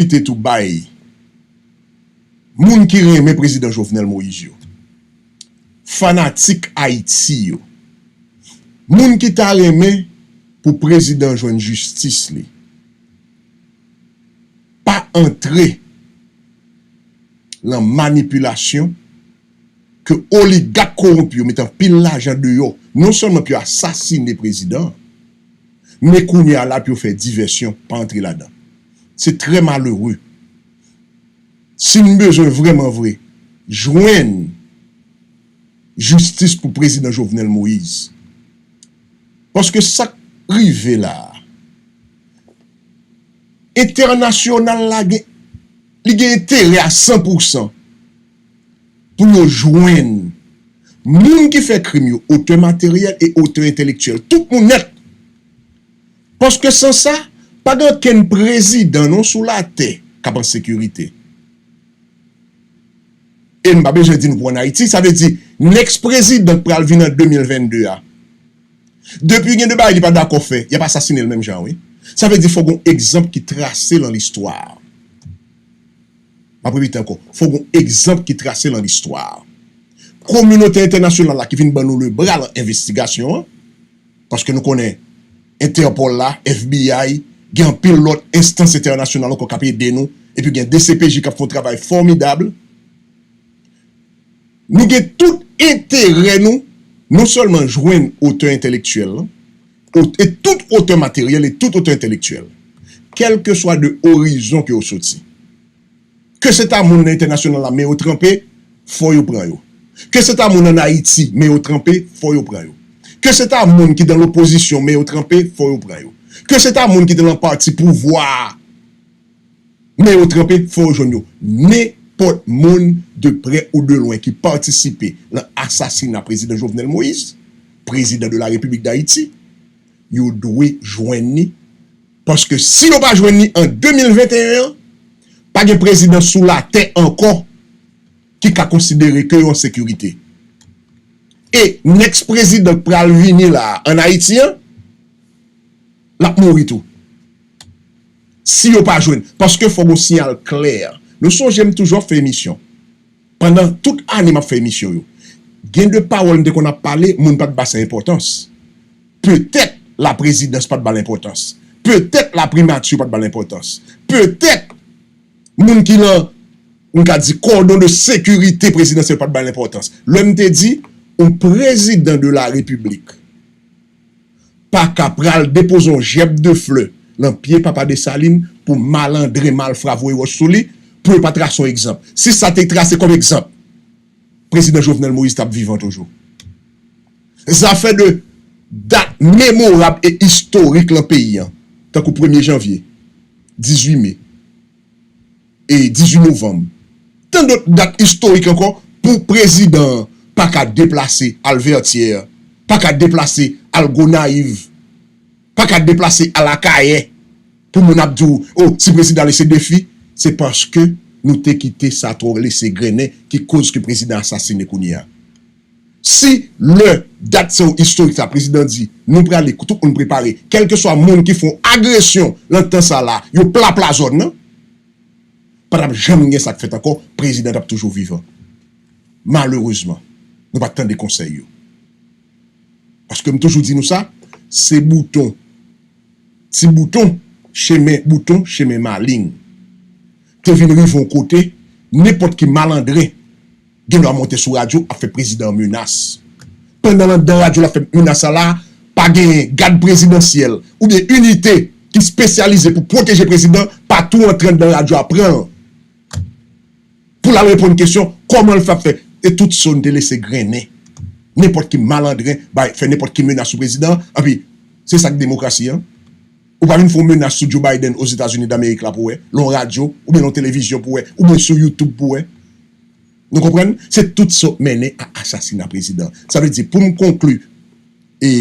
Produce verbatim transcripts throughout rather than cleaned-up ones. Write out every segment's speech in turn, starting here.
Kite tou bay moun ki renmen prezidan Jovenel Moïse yo, fanatik Ayiti yo, moun ki ta renmen pou prezidan jwenn jistis li, pa antre nan manipilasyon ke oligak kowonpi yo met anpil lajan deyò, non sèlman pou yo asasine prezidan, men kounye a la pou yo fè divèsyon, pa antre ladan. Se trè malere. Si n bezwen vrèman vre jwenn jistis pou prezidan Jovenel Moïse, paske sa k rive la a, entènasyonal la gen, li gen enterè a san pousan pou yo jwenn moun ki fè krim yo, otè materyèl e otè entelektyèl, tout moun nèt. Paske san sa, pa gen okenn prezidan non sou latè k ap an sekirite. E m pa bezwen di nou pou ann Ayiti, sa vle di, next prezidan k pral vin an de mil vennde a, depi gen de bagay li pa dakò fè, y ap asasine l menm jan, wi. Sa vle di, fò gon egzanp ki trase lan listwa. M ap repete ankò, fò gon egzanp ki trase lan listwa. Kominote entènasyonal la ki vin ban nou lebra lan envestigasyon an, paske nou konnen Interpol la, F B I, gen anpil lòt enstans entènasyonal ankò k ap ede nou, epi gen D C P J k ap fè yon travay fòmidab. Nou gen tout enterè nou, non sèlman jwenn otè entelektyèl lan, ot-, e tout otè materyèl e tout otè entelektyèl, kèlkeswa de orizon ke yo soti. Ke se ta moun nan entènasyonal la men yo tranpe, fò yo pran yo. Ke se ta moun ann Ayiti men yo tranpe, fò yo pran yo. Ke se ta moun ki dan lopozisyon men yo tranpe, fò yo pran yo. Ke se ta moun ki te lan pati pouvwa a men yo tranpe, fò yo jwenn yo. Nenpòt moun de prè ou de lwen ki patisipe lan asasina prezidan Jovenel Moïse, prezidan de la Repiblik d Ayiti, yo dwe jwenn li. Paske si yo pa jwenn li an de mil venteyen an, pa gen prezidan sou latè ankò ki ka konsidere ke yo an sekirite. E next prezidan k pral vini la a, ann Ayiti an, l ap mouri tou. Si yo pa jwenn, paske fò gon siyal klè. Nou sonje m toujou ap fè emisyon. Pandan tout ane m ap fè emisyon yo, gen de pawòl m te konn ap pale, moun pa t ba sa enpòtans. Petèt laprezidans pa t ba l enpòtans. Petèt laprimati pa t ba l enpòtans. Petèt moun ki lan, m ka di, kòdon de sekirite prezidansyèl pa t ba l enpòtans. Lè m te di, yon prezidan de la repiblik pa ka pral depoze yon jèb de flè lan pye papa Desalin pou malandren malfra voye wòch sou li, pou yo pa trase yon egzanp. Si sa te trase kòm egzanp, prezidan Jovenel Moïse t ap vivan toujou. Zafè de dat memorab e istorik lan peyi an, tankou premye janvye, dizuit me, e dizuit novanm. Tan dòt dat istorik ankò pou prezidan an pa ka deplase al Vètyè, pa ka deplase al Gonayiv, pa ka deplase al Akayè, pou moun ap di w, o, si prezidan ale se defi, se paske nou te kite sa twò lese grennen ki koz ke prezidan asasine kounye a. Si lè dat sa yo istorik sa, prezidan di, nou prale, tout moun prepare, kèlkeswa moun ki fè yon agresyon lan tan sa la, yo plapla zòn nan, pa t ap janm gen sa k fèt ankò, prezidan t ap toujou vivan. Malerezman, nou pa t tande konsèy yo. Paske m toujou di nou sa, se bouton, ti bouton, chemen bouton, chemen malin. Te vin rive yon kote, nenpòt ki malandren gen dwa monte sou radyo ap fè prezidan an menas. Pandan l anndan radyo l ap fè menas sa la, pa gen gad prezidansyèl oubyen inite ki espesyalize pou pwoteje prezidan pa tou antre anndan radyo a pran l pou l al reponn kesyon kòman l fè ap fè. E tout sa yo n te lese grennen. Nenpòt ki malandren bay, fè nenpòt ki menas sou prezidan an, anpi se sa k demokrasi an. Ou pa vin fè yon menas sou Joe Biden Ozetazini Damerik la pou wè, lon radyo, oubyen lon televizyon pou wè, oubyen sou YouTube pou wè. Nou konprann? Se tout sa k mennen a asasina prezidan. Sa vle di, pou m konkli, e,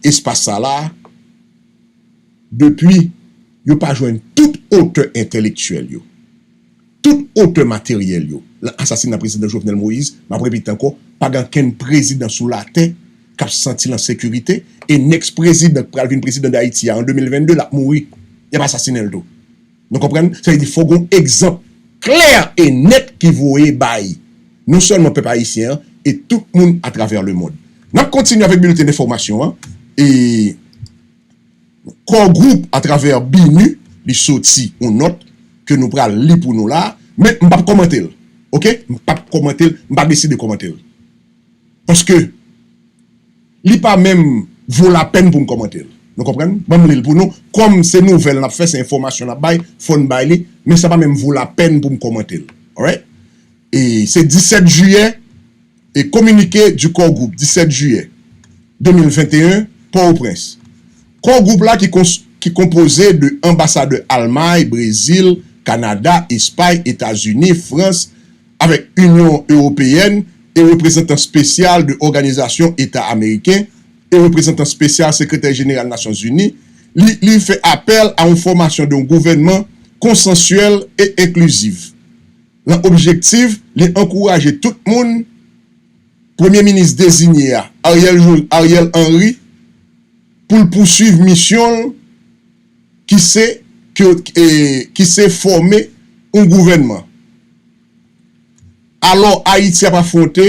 espas sa la, depi yo pa jwenn tout otè entèlektyèl yo, tout otè materyèl yo, lan asasina prezidan Jovenel Moïse, m ap repete ankò, pa gen okenn prezidan sou latè k ap santi l an sekirite, e next prezidan k pral vin prezidan Dayiti a an de mil vennde, l ap mouri, y ap asasinen l tou. Nou konprann? Sa vle di fò gen yon egzanp klè e nèt ki voye bay non sèlman pèp ayisyen an, e tout moun atravè lemonn. N ap kontinye avèk bilten enfòmasyon an. E Core Group, atravè BINUH, li soti yon nòt ke nou pral li pou nou la, men m p ap kòmante l. Oke? M p ap kòmante l, m pa deside kòmante l. Paske li pa menm vo lapèn pou m kòmante l. Nou konprann? Ban m li l pou nou. Kòm se nouvèl n ap fè, se enfòmasyon n ap bay, fò n bay li, men sa pa menm vo lapèn pou m kòmante l. Alright? E se disèt jiyè, e communiqué du Core Group, disèt jiyè de mil venteyen, Pòtoprens. Core Group la ki, ki konpoze de anbasadè Almay, Brezil, Kanada, Espay, Etazini, Frans, avèk Inyon Ewopeyèn e reprezantan espesyal de Òganizasyon Eta Ameriken e reprezantan espesyal Sekretè Jeneral Nasyonzini, li, li fè apèl a yon fòmasyon de yon gouvènman konsansyèl e enklizif. Nan objektif, li ankouraje tout moun Premye Minis dezinye a, Ariel, Ariel Henry, pou l pouswiv misyon l ki se, ki, e, ki se fòme yon gouvènman. Alò, Ayiti ap afwonte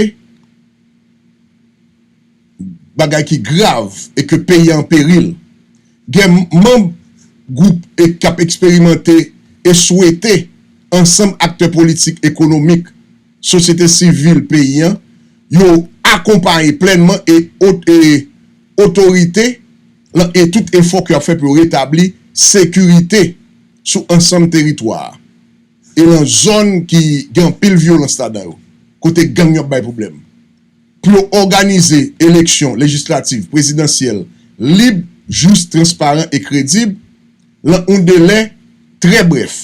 bagay ki grav e ke peyi an peril. Gen manm gwoup e k ap eksperimante e swete ansanm aktè politik, ekonomik, sosyete sivil peyi an, yo akonpaye plènman e ot-, e otorite lan e tout efò ke y ap fè pou yo retabli sekirite sou ansanm teritwa a e lan zòn ki gen anpil vyolans ladan yo, kote gang yo ap bay pwoblèm, pou yo òganize eleksyon lejislatif, prezidansyèl, lib, jis, transparan e kredib, lan yon delè trè brèf,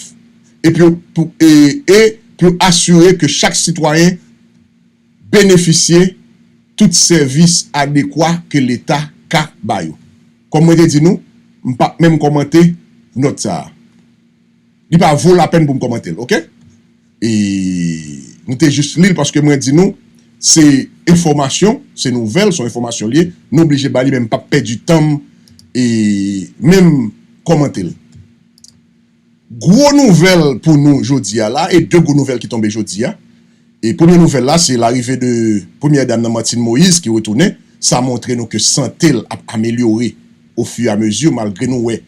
e pou, pou, e, e pou asire ke chak sitwayen benefisye tout sèvis adekwa ke Leta ka ba yo. Kòm mwen te di nou, m p ap menm kòmante nòt sa a. Li pa vo lapèn pou m kòmante l, oke? E nou te jis li l paske mwen di nou, se enfòmasyon, se nouvèl, se yon enfòmasyon li ye, nou oblije ba li, men m p ap pèdi tan m e menm kòmante l. Gwo nouvèl pou nou jodi a la, e de gwo nouvèl ki tonbe jodi a. E premye nouvèl la, se larive de premyè dam nan, Martine Moïse, ki retounen. Sa montre nou ke sante l ap amelyore au fur et à mesure, malgre nou wè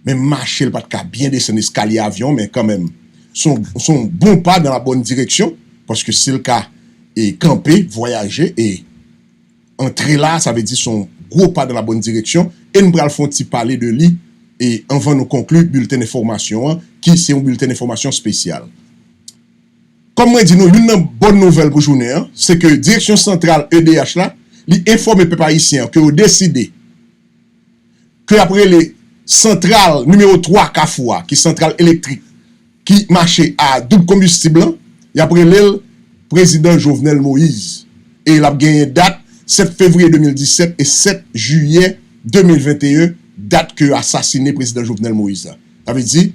menm mache l pa t ka byen desann eskalye avyon, men kanmenm, se yon, se yon bon pa dans la bonne direction, paske si l ka, e, kanpe, vwayaje, e antre la, sa vle di se yon gwo pa dans la bonne direction, e n pral fè yon ti pale de li, e anvan nou konkli bilten enfòmasyon an, ki se yon bilten enfòmasyon espesyal. Kòm mwen di nou, youn nan bòn nouvèl pou jounen an, se ke Direksyon Santral E D H la, li enfòme pèp ayisyen an ke yo deside ke y ap rele santral nimewo twa Kafou a, ki santral elektrik, ki mache a doub konbistib lan, y ap rele l Prezidan Jovenel Moïse. E l ap genyen dat sèt fevriye de mil disèt e sèt jiyè de mil venteyen, dat ke yo asasine Prezidan Jovenel Moïse la. Sa vle di,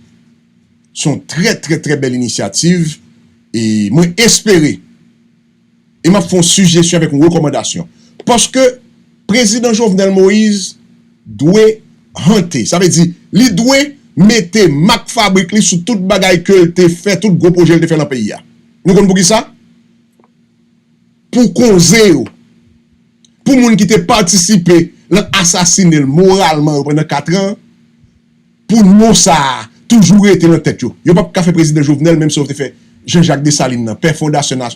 se yon trè, trè, trè bèl inisyativ. E mwen espere, e m ap fè yon sijesyon avèk yon rekòmandasyon. Paske Prezidan Jovenel Moïse dwe hante. Sa vle di, li dwe mete mak fabrik li sou tout bagay ke l te fè, tout gwo pwojè l te fè nan peyi a. Nou konn poukisa? Pou konze yo, pou moun ki te patisipe nan asasine l moralman yo pandan kat an, pou non sa a toujou rete nan tèt yo. Yo p ap ka fè Prezidan Jovenel menm sa yo te fè Jean-Jacques Dessalines nan, pè fondatè,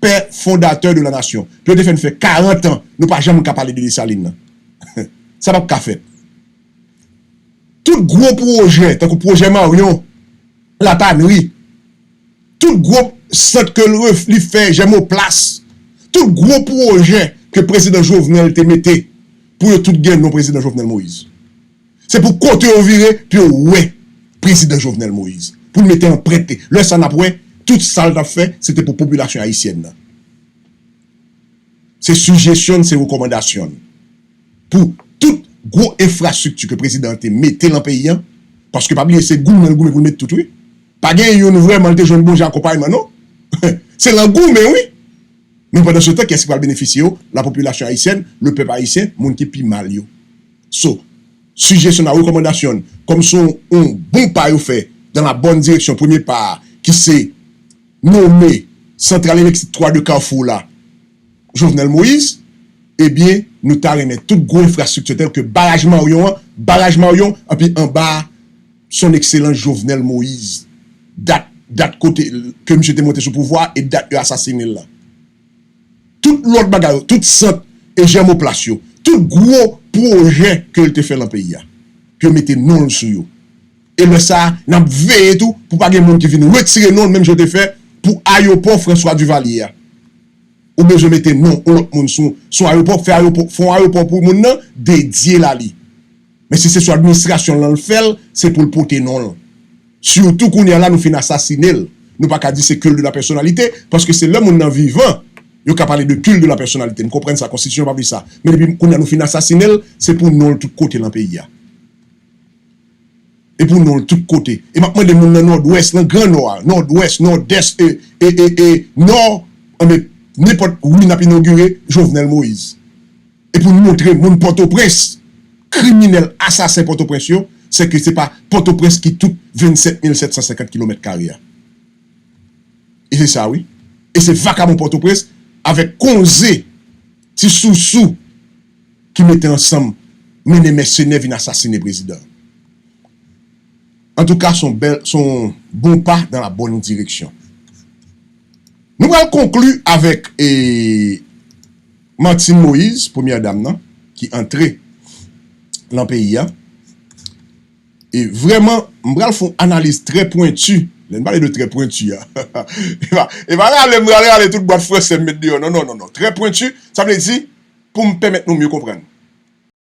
pè fondatè de la nation. Pou yo te fè n fè karant an, nou pa janm ka pale de Dessalines nan. Sa p ap ka fèt. Tout gwo pwojè, tankou pwojè Marion, Latanri, tout gwo sant ke l ref-, li fè, Jèmoplas, tout gwo pwojè ke Prezidan Jovenel te mete, pou yo tout gen non Prezidan Jovenel Moïse. Se pou kote yo vire, pou yo wè Prezidan Jovenel Moïse. Pou l mete anprent li. Lè sa n ap wè, tout sa l t ap fè, se te pou popilasyon ayisyèn nan. Se sijesyon n, se rekòmandasyon n. Pou tout gwo enfrastrikti ke prezidan an te mete lan peyi an, paske pa bliye se goumen l goumen pou l met tout, wi. Pa gen youn vrèman l te jwenn bon jan akonpayman, non. Se lan goumen, wi. Men pandan se tan, kiyès ki pral benefisye yo? Lapopilasyon ayisyèn, lepèp ayisyen, moun ki pi mal yo. So, sijesyon n a, rekòmandasyon n, kòm se yon, yon bon pa yo fè dans la bonne direction, premye pa a, ki se nonmen Central Électrique twa de Carrefour la, Jovenel Moïse, ebyen, nou ta renmen tout gwo enfrastrikti tèl ke baraj Maryon an, baraj Maryon, anpi anba a, Son Excellence Jovenel Moïse. Dat, dat kote ke misye te monte sou pouvwa a e dat yo asasinen l lan. Tout lòt bagay yo, tout sant e Jèmoplas yo, tout gwo pwojè ke l te fè lan peyi a, ke yo mete non l sou yo. E lè sa a, n ap veye tou pou pa gen moun ki vin retire non l, menm jan yo te fè pou ayewopò François Duvalier a. Ou bezwen mete non yon lòt moun sou, sou ayewopò, fè ayewopò, fè yon ayewopò pou moun nan, dedye l a li. Men si se sou administrasyon l lan l fè l, se pou l pote non l. Sitou kounye a la nou fin asasinen l. Nou pa ka di se culte de la personnalité, paske se lè moun nan vivan, yo ka pale de culte de la personnalité. M konprann sa, konstitisyon pa vle sa. Men depi kounye a nou fin asasinen l, se pou non l tout kote lan peyi a. E pou non l tout kote. E m ap mande moun nan Nòdwès, nan Gran Nò a, Nòdwès, Nòdès, e, e, e, e, Nò, anben, nenpòt wi n ap inogire Jovenel Moïse. E pou n montre moun Pòtoprens, kriminèl, asasen Pòtoprens yo, se ke se pa Pòtoprens ki tout vennsèt mil sèt san senkant kilomèt kare a. E se sa, wi. E se vakabon Pòtoprens avèk konze, ti sousou ki mete ansanm mennen mèsenè vin asasinen prezidan. Antouka, se yon bèl, se yon bon pa dans la bonne direction. Nou pral konkli avèk, e, Martine Moïse, premyè dam nan, ki antre lan peyi a. E vrèman, m pral fè yon analiz trè pwenti. Lè n pale de trè pwenti a, e pa, e pa rale, m rale, rale tout bwat fransè m met deyò. Non, non, non, non. Trè pwenti, sa vle di, pou m pèmèt nou mye konprann.